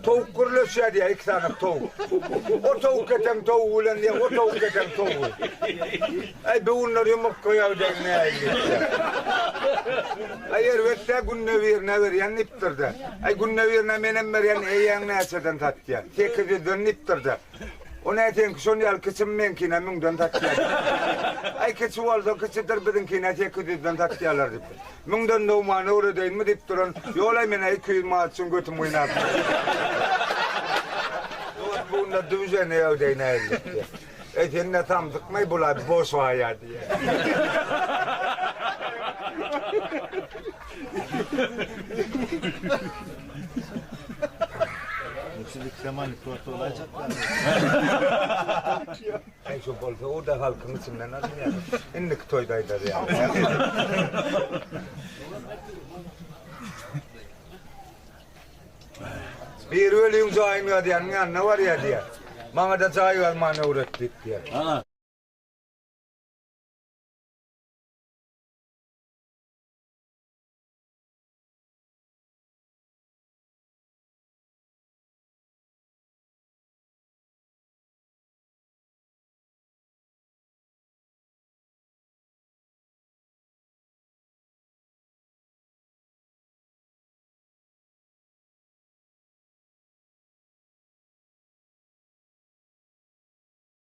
Towuk gürleşýär diýýär, iki sany towuk. O towuk geteň towugy bilen diýýär, o towuk geteň towugy. Äý, bu günler ýumurtga ýagdaýyň nähili diýipdir. Äý, erbet-dä, günde birine berýän diýipdir-de. Äý, günde birine menem berýän, eýäň näçeden satýar? Sekiz ýüzden diýipdir-de. O nä seňki şon ýaly kiçimi meňkine müňden satýar. Äý kiçi bolsa kiçidir biziňkine 800-den satýarlar diýip. Müňden dogmany öwredeýinmi diýip duran ýolaý menä 200 manat üçin götüm gynap. Dost bu günler düwjene ýagdaý nähili diýip. Eý sen ne samsykmaý bular boş waýa diýýär. Äý şo bolsa o-da halkyň içinden alynýar. Indiki toýda aýdar ýaly. Biri öliň jaýyny gazýanyň ýanyna barýar diýýär. Maňa-da jaý gazmany öwret diýip diýýär.